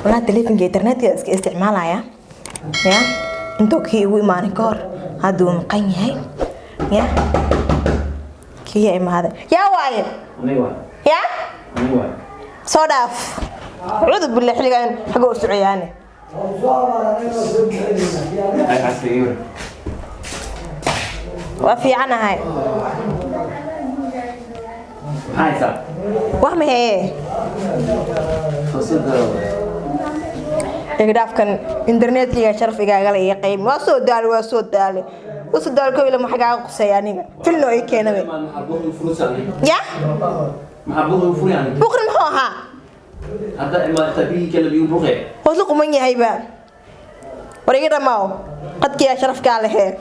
Walaa telefonka internetka iska isticmaalaya ya intuu kii igu imaanin ka hor. Hadda wuu maqan yahay ya kiya imaaday yaa waaye ya soo dhaaf. Cudu bille xilligan xagga u socoyaane. Waa fiicanahay. Wax mahee igdhaafkan internetkayga sharaf igaagala ii qayb. Waa soo daale, waa soo daale, waa soo daale. Kow ila maxaa kaaga quseeya aniga filno ii keenabe ya buqri muxuu ahaa? Hoos u quman yahayba. War iga dhamaaw qadkiyaa sharafkaa lehee.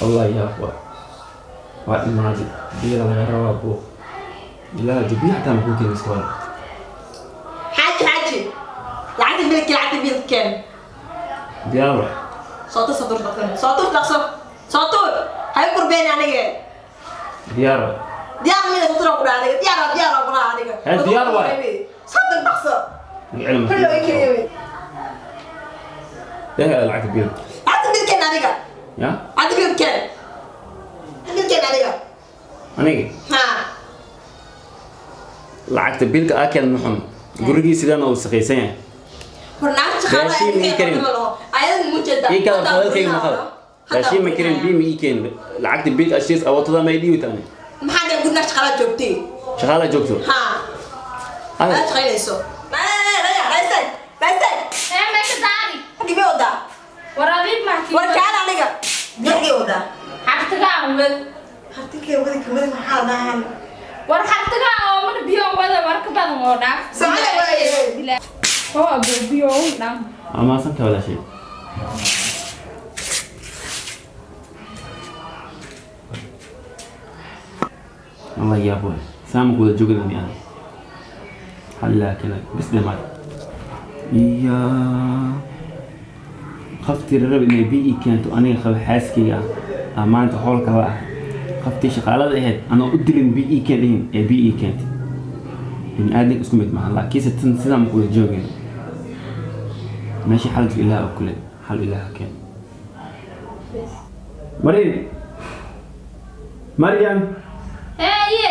والله يا أخوة waa imaaday biyada laga rabaa buuq ilaa biyo xataa makuu keeni iska wada. Xaaji, xaaji, lacagta bilki, lacagta bilkeen. Diyaar. Soo tuur, soo tuur, dhaqso, soo tuur, dhaqso, soo tuur. Hay kurbeen aniga. Diyaar. Diyaar mina soo tuur ku dhaha aniga. Diyaar, diyaar ku dhaha aniga. Hee, diyaar waay. Soo tuur, dhaqso. Cilmi kullo ii keenay. Dee lacagta biyada. Lacagta bilkeen aniga. Ya. Lacagta bilkeen, bilkeen aniga. Aniga? Ha. Lacagta bilka aa keen muxun gurigii sidaan uu shaqaysan yahay. War naagta shaqaalaha Raashin ma ii karin. Ayada mujeeda. Ii kala hadalkayga maqal. Raashin ma karin, biyo ma ii keen. Lacagta bilka ashiis awootada ma ii dhiibta ani. Maxaa dee gudna shaqaalaha joogtay? Shaqaala joogto. Ha. Ada. Aad shaqaynayso. Maystay. Ee, meesha daari. Xaggii bay wadaa? War adiib markii. War kaala aniga xaggii wadaa? Xartigaa wad. Hartinkee wadi kamida maxaa la dhahaan? War xartigaa oo mana biyo wada war ka badan oo dhaaf. Socda waaye. Oo abo biyo u dhan. Waa mahadsantahay walaashay. Allah yaab waay saama ku wada joogana ani adag hallaa kale bis dhamaad iyo qaftii la raba inay biyo ii keento aniga qaba xaaskayga ah aa maanta howl kala ah qaftii shaqaalada ahayd anoo u dilin biyo ii keen dhihin ee biyo ii keentay. Bini aadamka isku mid maaha, laakiinse tan sidaa ma ku wada joogayno. Meesha xalka ilaah oo kule xal ilaah keen. Maryam, Maryam. Haye.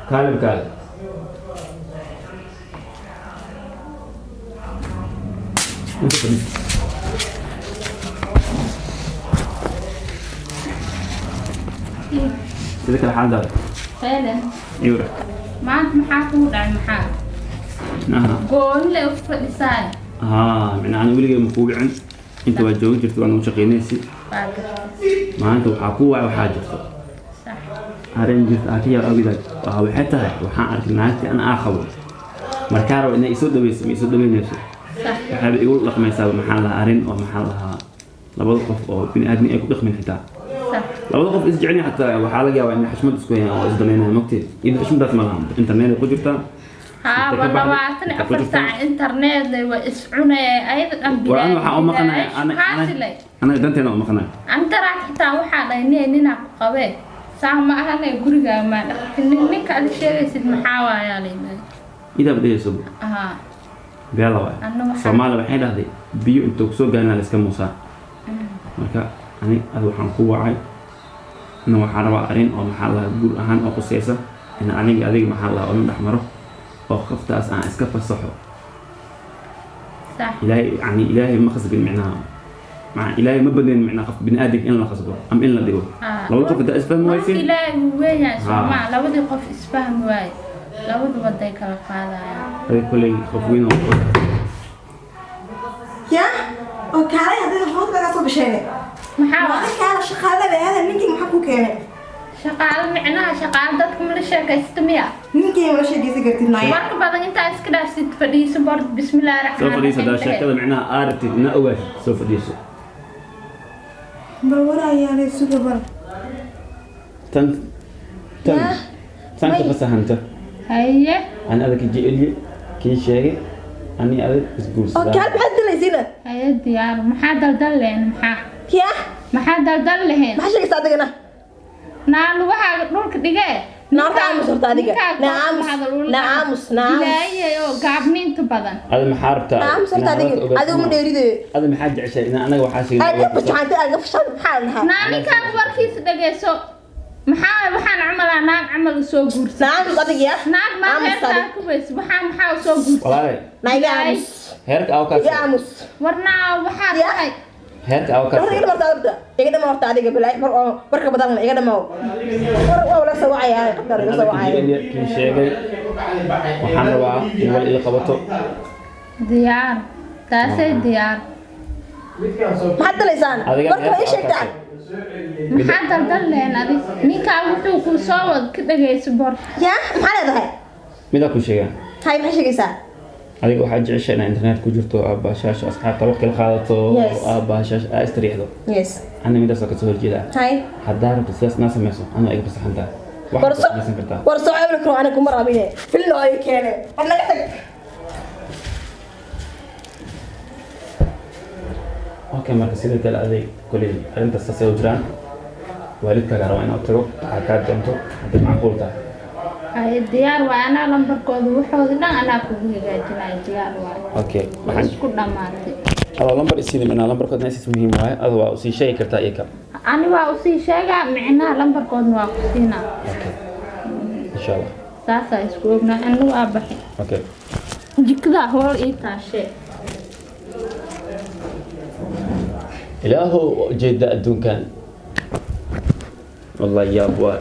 Kaalib, kaalib. Inta fadhiis. Sida kale xaaladaada? Faylan. Iwra. Maanta maxaa kugu dhacay, maxaa? Aha. Gooni le u fadhisaay. Haa, micnaha ani weligay ma kuu wicin inta waa joogi jirta waan u shaqaynaysi. Waa gartay. Maanta waxaa ku wacay waxaa jirto Sax. Arrin jirta aa ka yar ogidaad waa waxay tahay waxaan arkay naagtii an aa qabo markaa rabo inay isoo dhaweyso ma isoo dhaweynayso. Sax. Waxaaba igu dhaqmaysaa maxaa lahaa arrin oo maxaa lahaa labada qof oo bini aadmi ay ku dhaqmin xitaa. Sax. Labada qof is jecel xataa waxaa laga yaabaa inay xushmad isku hayaan oo is danaynayaan mogteed iyada xushmadaas ma lahan internet ay ku jirtaa. Haa. Inta ka waa baxday, labaatan inta ku afar jirtaa. Saac internet le waa is cunaya ayada dhan. War aniga waxaan u maqanahay kaasi le anaga danteena u maqanahay. Antaraad xitaa waxaa dhahay nee ninaa ku qabee saa ma ahane gurigaa maa dhaqatin ninka aad sheegaysid maxaa waayaa layidhahay. Idaaba dhehayso. Haa. Beela waay. Anna waxaan- Soomaaliya waxay dhahday biyo intuu kusoo gaarin la iska muusaa. Marka ani ada waxaan ku wacay ana waxaan rabaa arrin oo maxaa lahaa guur ahaan oo quseysa in aniga adiga maxaa lahaa oo na dhex maro oo qoftaas aan iska fasaxo. Sax. Ilaahay yani ilaahay ma khasbin micnaha maca ilaahay ma badnayn micnaha qof bini aadamka in la khasbo ama in la dhigo. Haa. Labada qof haddaa isfahmi marka waysin. Ilaahay wuu weyn yahay. Haa. Soomaa labadii qof isfahmi waaye labadu waday kala qaadayaan. Adiga kolley qof weyn oo Ya oo kaalay haddii food laga soo bisheenay. Maxaa waa? Maalin kaala shaqaalada hada ninkii maxaa ku keenay? Shaqaale micnaha shaqaale dadka ma la sheekaysta miya? Ninkii ma la sheekaysan kartid naya. Warka badan intaa iska dhaafsid fadhiiso bord bismillaahi soo raxmaani fadhiiso haddaa raxiim. Sheekada micnaha aa rabtid ina ogaatid soo fadhiiso. Bal warayaalay suga bal. Tan tan Yah, tan ka may- fasahanta. Haye. Ani adag jecelye kii sheegay ani adag oo isguursadaa. Kaal maxaad dilaysiina? Haye, diyaar. Maxaa daldal lehen, maxaa? Ya. Maxaa daldal lehen? Maxaa sheegaysaa adigana? Naa lugahaaga dhulka dhigee Naarta aamus horta adiga. Na aamus. Na aamus, na aamus. Ilaahay oo gaabniinta badan. Ada maxaa rabtaa? Na aamus horta adiga. Adigu ma dheeridayo. Ada maxaa jeceshay in anaga waxaa sheegay? Aad ka fashaxantay, aad ka fashaxantay, maxaa la dhahaa? Naa ninkaaga warkiisa dhegeyso. Maxaa waxaan camalaa naag camal u soo guursan. Na aamus adiga ya. Naag maa Aamus heerkaa adiga. ku weyse, waxaa maxaa u soo guursan? Walaalay. Na iga aamus. Heerka aw Iga kaas. aamus. Warnaa waxaa Ya. tahay. Heerka aw War kaas. iga dhama horta adiga. Iga dhama horta adiga bilaay mar oo warka badan iga dhama. War waa la soo wacaya, qadar iga soo wacaya. Kii sheegay waxaan rabaa in wal ila qabato. Diyaar. Taasay diyaar. Maxaad dalaysaan? Adiga Warka waa ii heerka aw sheegtaan. kaas. Maxaa daldal lehen adig? Ninkaaga wuxuu kuu soo wad ka dhegeyso bor. Ya, maxaa leedahay? Midaa ku sheegaa. Hay, maxaa sheegaysaa? Adiga waxaa jeceshay inaad internet ku jirto, aabbaashaasha asxaabta waqti la qaadato, Yes. aabbaashaasha aa istariixdo. Yes. Ana midaas oo kasoo horjeedaa. Hay. Haddaa rabto sidaas inaa samayso, ana iga fasaxan tahay. War Waxaad soo samaysan kartaa. War soo cawli karo aniga kuma rabine. Filno ay keene. War naga tag. Okay, marka sidoo kale adeeg koley arrintaas saasay u jiraan. Waalidkaaga rabaa inaad u tago, waxaa kaa doonto hadday macquul tahay. Ay diyaar waay, anaa lambarkooda waxooda dhan anaa kugu hagaajinaya, diyaar waay. Okay, Waa waxaan isku dhammaatay. Adoo lambar isiinin inaa lambarkood inaa muhiim waaye, adoo waa usii sheegi kartaa iyaka. Ani waa usii sheegaa, micnaha lambarkoodna waa ku siinaa. Okay, insha Allah. Saasaa isku ognaa, anu waa baxay. Okay. Jikadaa hool ii taashee. Ilaahow, ujeedda adduunkan wallahi yaab waa.